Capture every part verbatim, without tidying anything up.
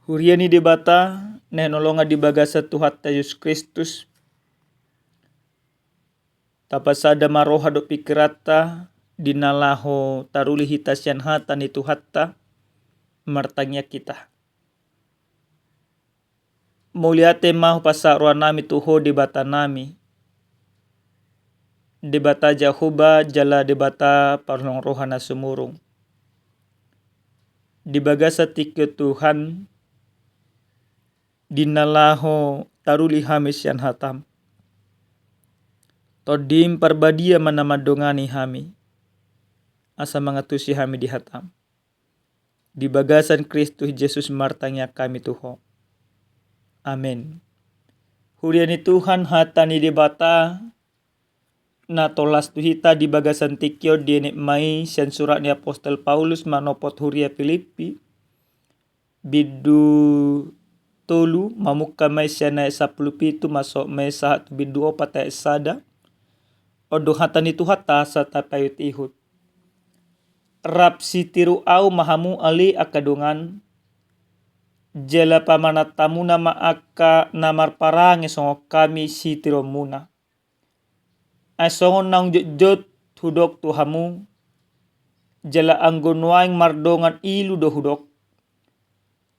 Huria ni Debata na hinaholongan di bagasan Tuhanta Jesus Kristus, tapasada ma roha dohot pingkiranta di na laho taruli hita sian hata ni Tuhanta. Martangiang hita. Mauliate ma hupasahat rohanami tu Ho Debata nami, Debata Jahowa jala Debata parholong roha na sumurung. Di bagasan tingki on Tuhan, di na laho taruli hami sian hatam, Tondim Parbadia ma na mandongani hami, asa mangantusi hami di hatam. Di bagasan Kristus Jesus martangiang hami tu Ho. Amen. Huria ni Tuhan, hata ni Debata na tolhas tu hita di bagasan tingki on dienet ma i sian surat ni apostel Paulus manopot huria Pilippi, bindu tolu, mamungka ma i sian ayat sampulu pitu masuk ma i sahat tu bindu opat ayat sada. On do hata ni Tuhanta asa tapaihut-ihut. Rap sitiru ahu ma hamu ale angka dongan, jala pamanat hamuna ma angka na marparange songon hami sitiruonmuna. Ai songon naung jotjot hudok tu hamu, jala anggo nuaeng mardongan ilu do hudok,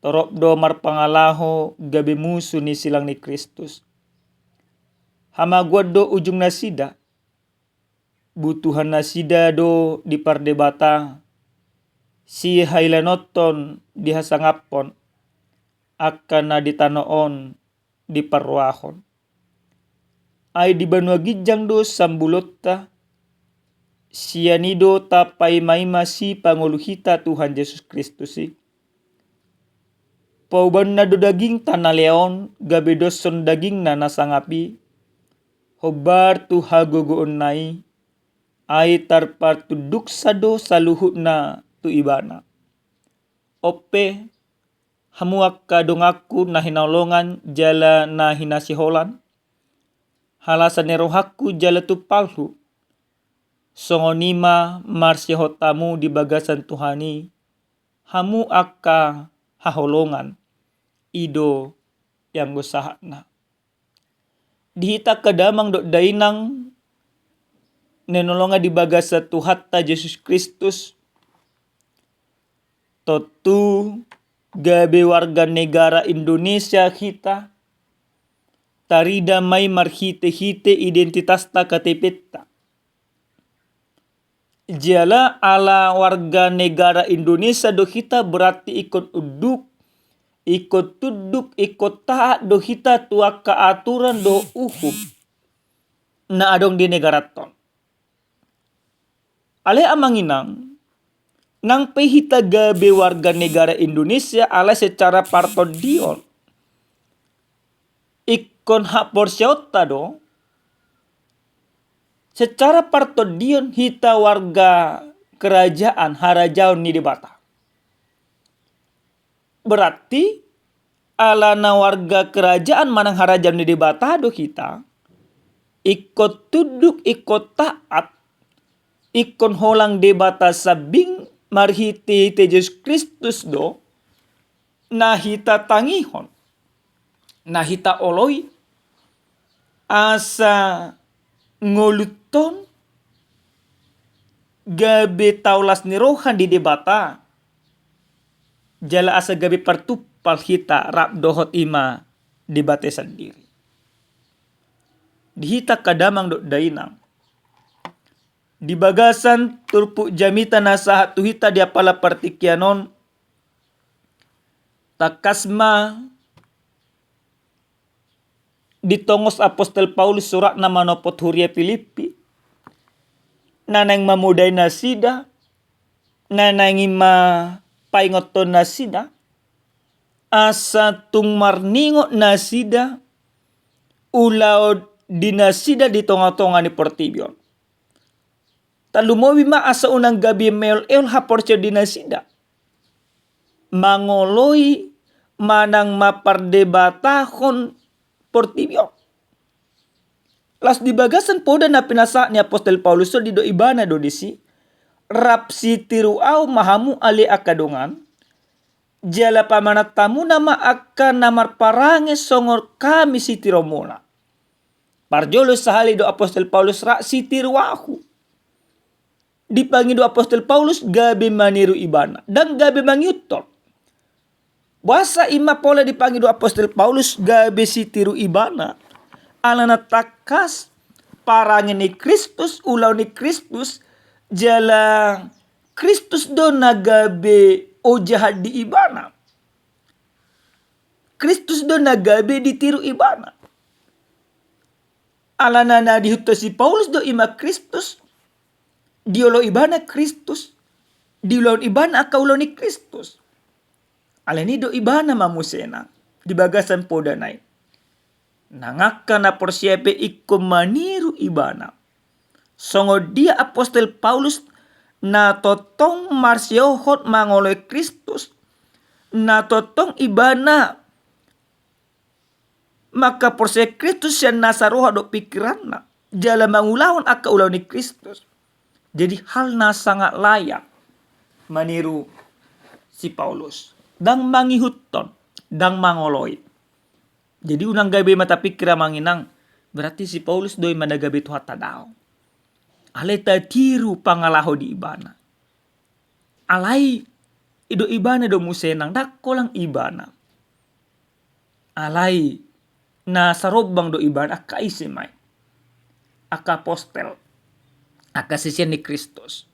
torop do marpangalaho gabe musu ni silang ni Kristus. Hamagoan do ujung nasida. Butuhan nasida do dipardebata, sihailanonton dihasangaphon, angka na di tano on diparrohahon. Ai di banua ginjang do sambulonta, sian i do tapaima-ima sipangolu hita Tuhan Jesus Kristus i. Paubanna do dagingta na lea on gabe doshon dagingna na sangap i, hombar tu hagogoonna i, ai tarpatunduksa do saluhutna tu ibana. On pe, hamu angka donganku na hinaholongan jala na hinasiholan, halasan ni rohangku jala tumpalhu, songon i ma marsihot hamu di bagasan Tuhan i, hamu angka haholongan, i do ianggo sahatna. Di hita angka damang dohot dainang na hinaholongan di bagasan Tuhanta Jesus Kristus, tontu gabe warga negara Indonesia hita, tarida ma i marhite-hite identitasta, K T P-ta. Jala ala warga negara Indonesia do hita, berarti ingkon unduk, ingkon tunduk, ingkon taat do hita tu angka aturan dohot uhum na adong di negaranta on. Ale amang inang, nang pe hita gabe warga negara Indonesia, alai secara partondion ingkon haporseaonta do, secara partondion hita warga kerajaan, harajaon ni Debata. Berarti alana warga kerajaan manang harajaon ni Debata do hita, ingkon tunduk, ingkon taat, ingkon holang Debata sambing marhite-hite Jesus Kristus do na hita tangihon, na hita oloi, asa ngolunta on gabe taulas ni roha di Debata, jala asa gabe partumpal hita rap dohot i ma Debata sandiri. Di hita angka damang dohot dainang, di bagasan turpuk jamita na sahat tu hita di apala partingkian on, tangkas ma ditongos apostel Paulus suratna manopot huria Pilippi, na naeng mamodai nasida, na naeng i ma paingothon nasida, asa tung marningot nasida ulaon di nasida di tonga-tonga ni portibi on. Tarlumobi ma asa unang gabe meol-eol haporseaon di nasida mangoloi manang mampardebatahon portibi on. Laos di bagasan poda na pinasahat ni apostel Paulus on, didok ibana do disi, rap sitiru ahu ma hamu ale angka dongan, jala pamanantamuna ma angka na marparange songon hami sitiruonmuna. Parjolo sahali do apostel Paulus rap sitiru ahu. Dipangido apostel Paulus gabe maniru ibana, ndang gabe mangihuthon. Boasa ima pola dipangido apostel Paulus gabe sitiru ibana? Alana tangkas parange ni Kristus, ulaon ni Kristus, jala Kristus do na gabe ojahan di ibana. Kristus do na gabe ditiru ibana. Alana na diihuthon si Paulus do ima Kristus, diolo ibana Kristus, diulaon ibana angka ulaon ni Kristus. Alani do ibana ma muse nang di bagasan poda nai. Nang angka na porsea pe ingkon maniru ibana. Songon dia apostel Paulus na tongtong marsihohot mangoloi Kristus, na tongtong ibana mangkaporseai Kristus sian nasa roha dohot pingkiranna, jala mangulahon angka ulaon ni Kristus. Jadi hal na sangat layak maniru si Paulus. Ndang mangihuthon, ndang mangoloi. Jadi unang gabe ma tapingkir amang inang, berarti si Paulus do ima na gabe Tuhanta, daong. Alai tatiru pangalaho di ibana. Alai i do ibana do muse nang, ndang holan ibana. Alai na sarombang do ibana, angka ise ma i? Angka apostel, angka sisean ni Kristus.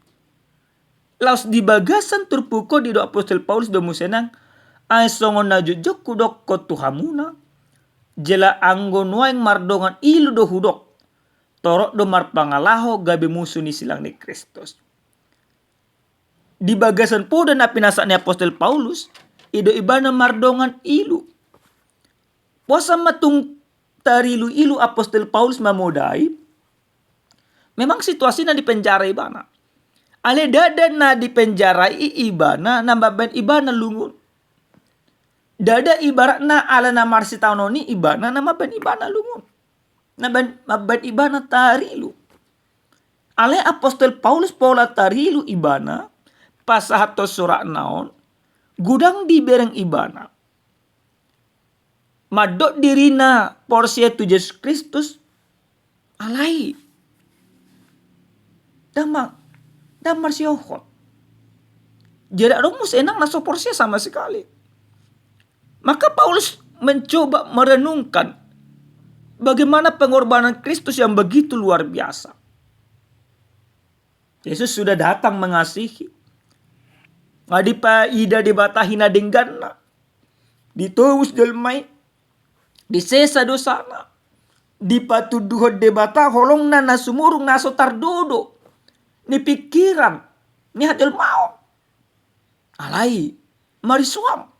Laos di bagasan turpuk on didok apostel Paulus do muse nang, ai songon na jotjot hudokkon tu hamuna, jala anggo nuaeng mardongan ilu do hudok, torop do marpangalaho gabe musu ni silang ni Kristus. Di bagasan poda na pinasahat ni apostel Paulus, i do ibana mardongan ilu. Boasa ma tung tarilu-ilu apostel Paulus mamodai? Memang situasina di penjara ibana. Alai ndada na di penjara i ibana na mambaen ibana lungun. Ndada ibaratna ala na marsitaonon i ibana na mambaen ibana lungun. Na mambaen, mambaen ibana tarilu. Alai apostel Paulus pola tarilu ibana pasahathon suratna on, godang dibereng ibana. Mandok dirina porsea tu Jesus Kristus, alai ndang ma, ndang marsihohot. Jadi adong muse nang na so porsea sama sekali. Maka Paulus mencoba merenungkan bagaimana pengorbanan Kristus yang begitu luar biasa. Yesus sudah datang mengasihi. Nga dipaida Debata hinadengganna. Ditobus jolma i. Disesa dosana. Dipatunduhon Debata holongna na sumurung na so tardodo ni pingkiran ni hajolmaon. Alai marisuang.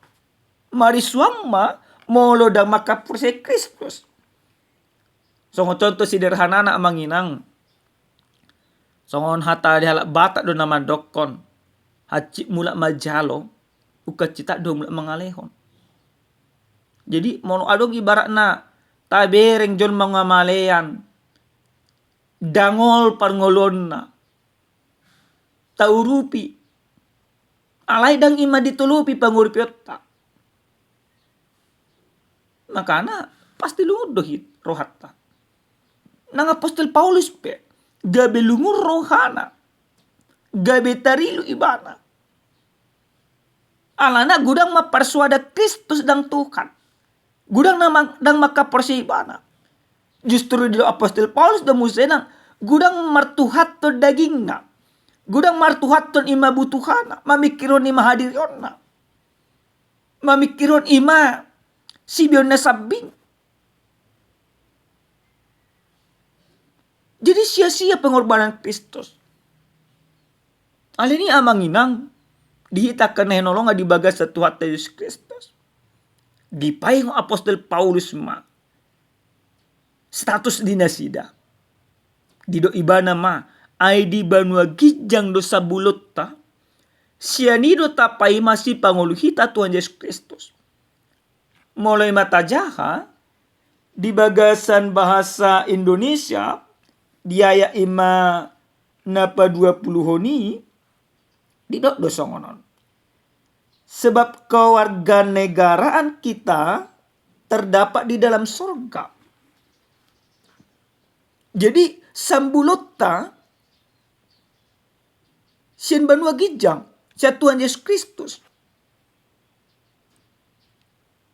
Marisuang ma molo ndang mangkaporseai Kristus. Songon contoh sederhanana amang inang. Songon hata di halak Batak do na mandokkon, hansit mulak manjalo, ukkon hansit do mulak mangalehon. Jadi molo adong ibaratna tabereng jolma ngamalean, dangol parngoluonna, taurupi. Alai ndang ima ditolopi pangurupionta. Makana pasti lungun do hita rohanta. Nang apostel Paulus pe gabe lungun rohana, gabe tarilu ibana. Alana godang mamparsoada Kristus ndang Tuhan. Godang na mang-, ndang mangkaporseai ibana. Justru didok apostel Paulus do muse nang, godang martuhathon dagingna. Godang martuhathon ima butuhana, mamingkirhon ima hadirionna. Mamingkirhon ima sibeonna sambing. Jadi sia-sia pengorbanan Kristus. Alani i amang inang, di hita angka na hinaholongan di bagasan Tuhanta Jesus Kristus, dipaingot apostel Paulus ma status ni nasida. Didok ibana ma, ai di banua ginjang do sabulonta, sian i do tapaima sipangolu hita Tuhan Jesus Kristus. Molo ima tajaha, di bagasan bahasa Indonesia, di ayat ima na paduapuluhon i, didok do songon on. Sebab kewarganegaraan kita terdapat di dalam sorga. Jadi, sambulonta sian banua ginjang, sian Tuhan Yesus Kristus.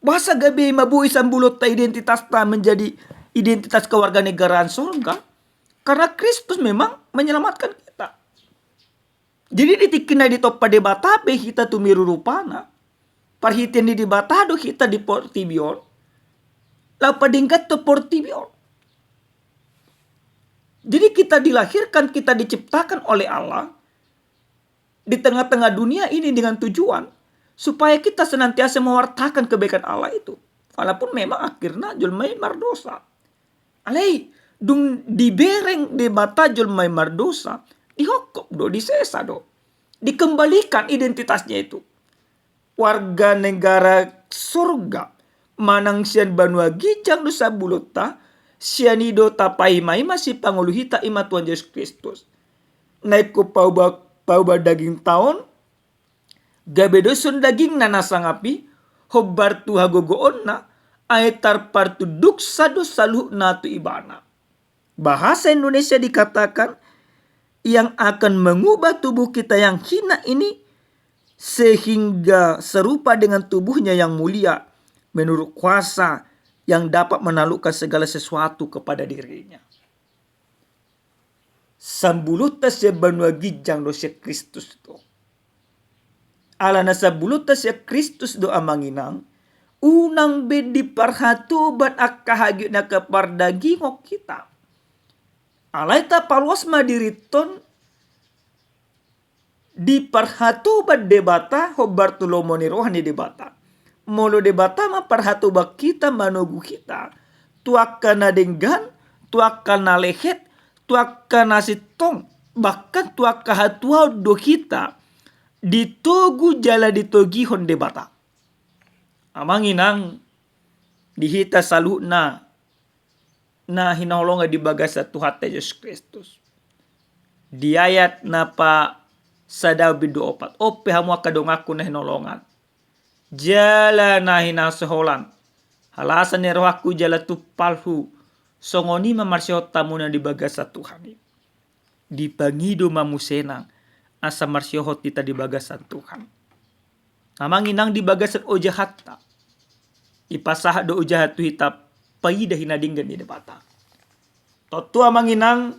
Boasa gabe ma boi sambulonta identitasta menjadi identitas kewarganegaraan sorga? Karena Kristus memang menyelamatkan kita. Jadi di tingki na ditompa Debata pe hita tumiru rupana. Parhitean ni Debata do hita di portibi on, laho padengganhon portibi on. Jadi kita dilahirkan, kita diciptakan oleh Allah di tengah-tengah dunia ini dengan tujuan supaya kita senantiasa mewartakan kebaikan Allah itu. Walaupun memang akhirnya jolma i mardosa. Alai, dung dibereng Debata jolma i mardosa, dihophop do, disesa do. Dikembalikan identitasnya itu. Warga negara sorga, manang sian banua ginjang do sambulonta, sian i do tapaima-ima sipangolu hita, i ma Tuhan Jesus Kristus. Na ingkon pauba, pauba dagingta on, gabe dison dagingna na sangap i, hombar tu hagogoonna, ai tarpartunduksa do saluhutna tu Ibana. Bahasa Indonesia dikatakan, yang akan mengubah tubuh kita yang hina ini sehingga serupa dengan tubuh-Nya yang mulia, menurut kuasa yang dapat menaklukkan segala sesuatu kepada diri-Nya. Sambulonta sian banua ginjang do sian Kristus do. Alana sambulonta sian Kristus do, amang inang, unang be diparhatoban angka hagiot ni angka pardagingon hita. Alai tapaloas ma dirinta on, diparhatoban Debata hombar tu lomo ni roha ni Debata. Molo Debata ma parhatoban hita, manogu hita tu angka na denggan, tu angka na lehet, tu angka na sintong, bahkan tu angka hatuaon do hita ditogu jala ditogihon Debata. Amang inang, di hita saluhutna na hinaholongan di bagasan Tuhanta Jesus Kristus. Di ayat na pasada bindu opat, on pe hamu angka donganku na hinaholongan jala na hinaseholan, halasan ni rohangku jala tumpalhu, songon i ma marsihohot hamu na di bagasan Tuhan i. Dipangido ma muse, nang, asa marsihohot hita di bagasan Tuhan. Amang inang, di bagasan ojahanta, dipasahat do ojahan tu hita paida hinadenggan ni Debata. Tontu, amang inang,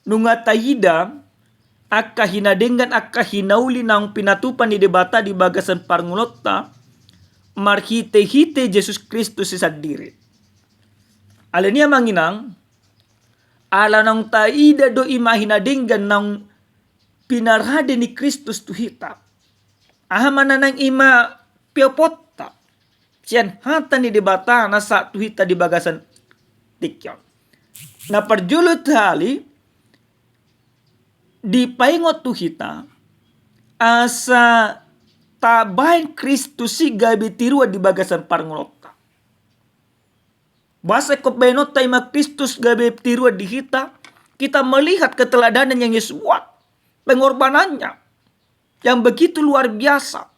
nunga taida angka hinadenggan, angka hinauli naung pinatupa ni Debata di bagasan parngoluonta marhitehite Jesus Kristus i sandiri. Alani i, amang inang, ala naung taida do i ma hinadenggan naung pinarade ni Kristus tu hita. Aha ma na naeng i ma pioponta sian hata ni Debata na sahat tu hita di bagasan tingki on? Na parjolo hali, dipaingot tu hita asa tabaen Kristus i gabe tiruan di bagasan parngoluonta. Boasa ingkon baenonta i ma Kristus gabe tiruan di hita? Kita melihat keteladanan yang Yesus buat, pengorbanannya yang begitu luar biasa.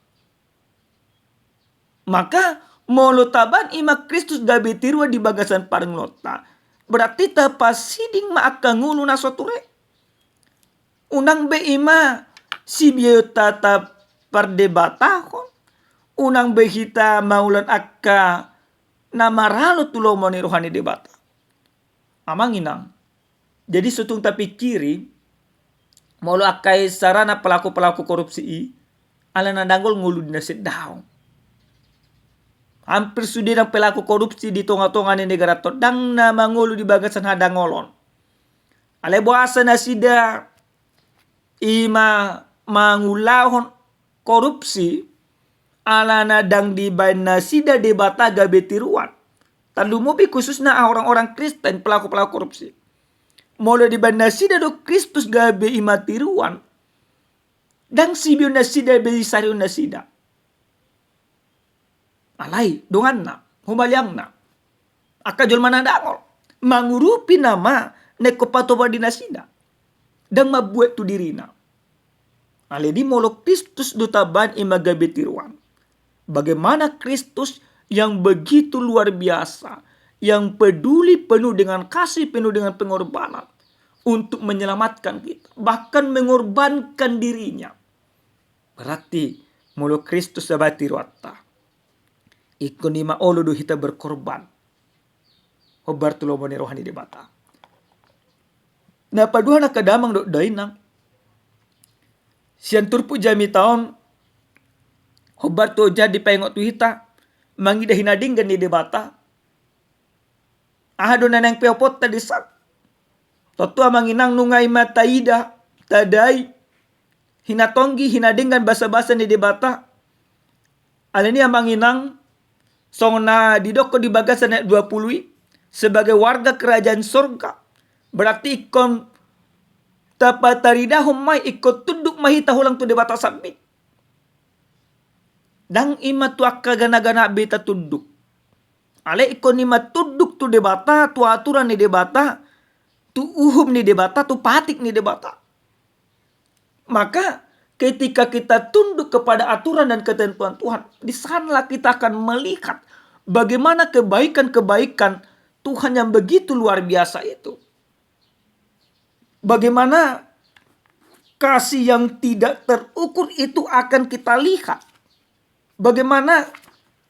Maka, molo tabaen i ma Kristus gabe tiruan di bagasan parngoluonta, berarti tapasiding ma angka ngolu na so ture. Unang be i ma sibiaionta tapardebatahon, unang be hita mangulahon angka na maralo tu lomo ni roha ni Debata. Amang inang, jadi so tung tapingkiri, molo angka i sarana pelaku-pelaku korupsi i, ala na dangol ngolu di na sindaon. Hampir sude ndang pelaku korupsi di tonga-tonga ni negara on, ndang na mangolu di bagasan hadangolon. Alai boasa nasida i ma mangulahon korupsi, alana ndang dibaen nasida Debata gabe tiruan. Tarlumobi khususna orang-orang Kristen, pelaku-pelaku korupsi. Molo dibaen nasida do Kristus gabe i ma tiruan, ndang sibiaon nasida be disarihon nasida. Alai donganna, humaliangna, angka jolma na dangol, mangurupi nama na ingkon patupa di nasida, ndang mambuat tu dirina. Alai di molo Kristus do tabaen i ma gabe tiruan, Bagaimana Kristus yang begitu luar biasa, yang peduli, penuh dengan kasih, penuh dengan pengorbanan untuk menyelamatkan kita, bahkan mengorbankan dirinya. Berarti molo Kristus sabat di rohanta, ingkon i ma olo do hita berkorban hombar tu lomo ni roha ni Debata. Na paduahon angka damang dohot dainang, sian turpuk jamita on hombar tu ojahan dipaingot tu hita, mangida hinadenggan ni Debata. Aha do na naeng peoponta di san? Tontu amang inang, nunga i ma taida, tadai hinatonggi, hinadenggan, basabasa ni Debata. Alani i amang inang, songon na didokkon di bagasan ayat dua puluh i, sebagai warga kerajaan sorga, berarti ingkon tapataridahon ma i, ingkon tunduk ma hita holan tu Debata sambing. Ndang i ma tu angka ganagana be tatunduk. Alai ingkon i ma tunduk tu Debata, tu aturan ni Debata, tu uhum ni Debata, tu patik ni Debata. Maka ketika kita tunduk kepada aturan dan ketentuan Tuhan, di sanalah kita akan melihat bagaimana kebaikan-kebaikan Tuhan yang begitu luar biasa itu. Bagaimana kasih yang tidak terukur itu akan kita lihat. Bagaimana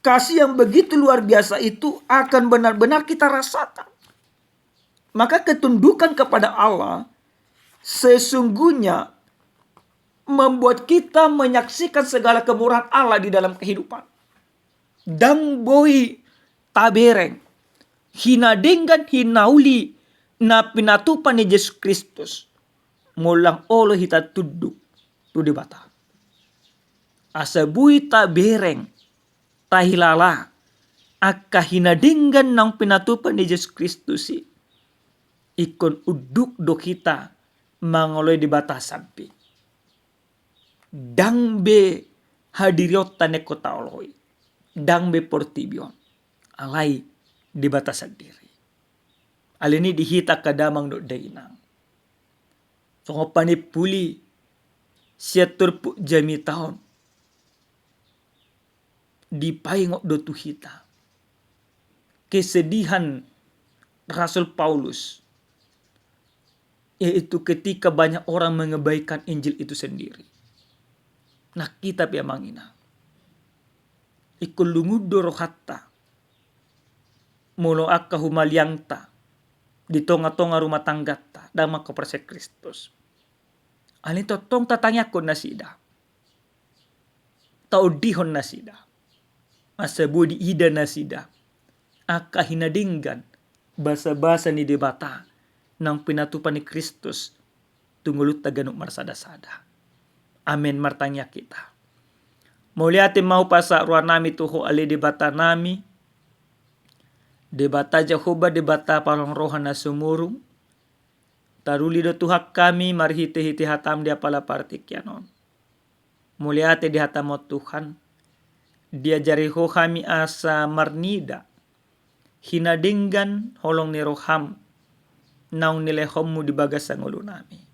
kasih yang begitu luar biasa itu akan benar-benar kita rasakan. Maka ketundukan kepada Allah sesungguhnya membuat kita menyaksikan segala kemurahan Allah di dalam kehidupan. Ndang boi tabereng hinadenggan, hinauli na pinatupa ni Jesus Kristus molo ndang olo hita tunduk tu Debata. Asa boi tabereng, tahilala angka hinadenggan naung pinatupa ni Jesus Kristus i, ingkon unduk do hita mangoloi Debata sambing. Ndang be hadirionta na ingkon taoloi, ndang be portibi on, alai Debata sandiri. Alani i di hita angka damang dohot dainang, songon panimpuli sian turpuk jamita on, dipaingot do tu hita kesedihan Rasul Paulus, yaitu ketika banyak orang mengabaikan Injil itu sendiri. Nang hita pe amang inang, ingkon lungun do rohanta molo angka humaliangta di tonga-tonga rumah tanggata ndang mangkaporseai Kristus. Alani i tongtong tatangiangkon nasida, taondihon nasida, asa boi diida nasida angka hinadenggan basabasa ni Debata naung pinatupa ni Kristus tu ngolunta ganup marsada-sada. Amen. Martangiang hita. Mauliate ma hupasahat rohanami tu Ho ale Debata nami, Debata Jahowa, Debata parholong roha na sumurung. Taruli do Tuhan hami marhite-hite hatam di apala partingkian on. Mauliate di hatam on Tuhan, diajari Ho hami asa marnida hinadenggan holong ni roham naung nilehonmu di bagasan ngolunami.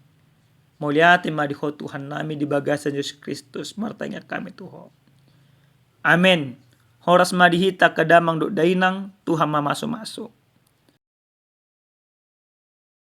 Mauliate ma di Ho Tuhannami, di bagasan Jesus Kristus martangiang hami tu Ho. Amen. Horas ma di hita angka damang dohot dainang, Tuhan ma maso-maso.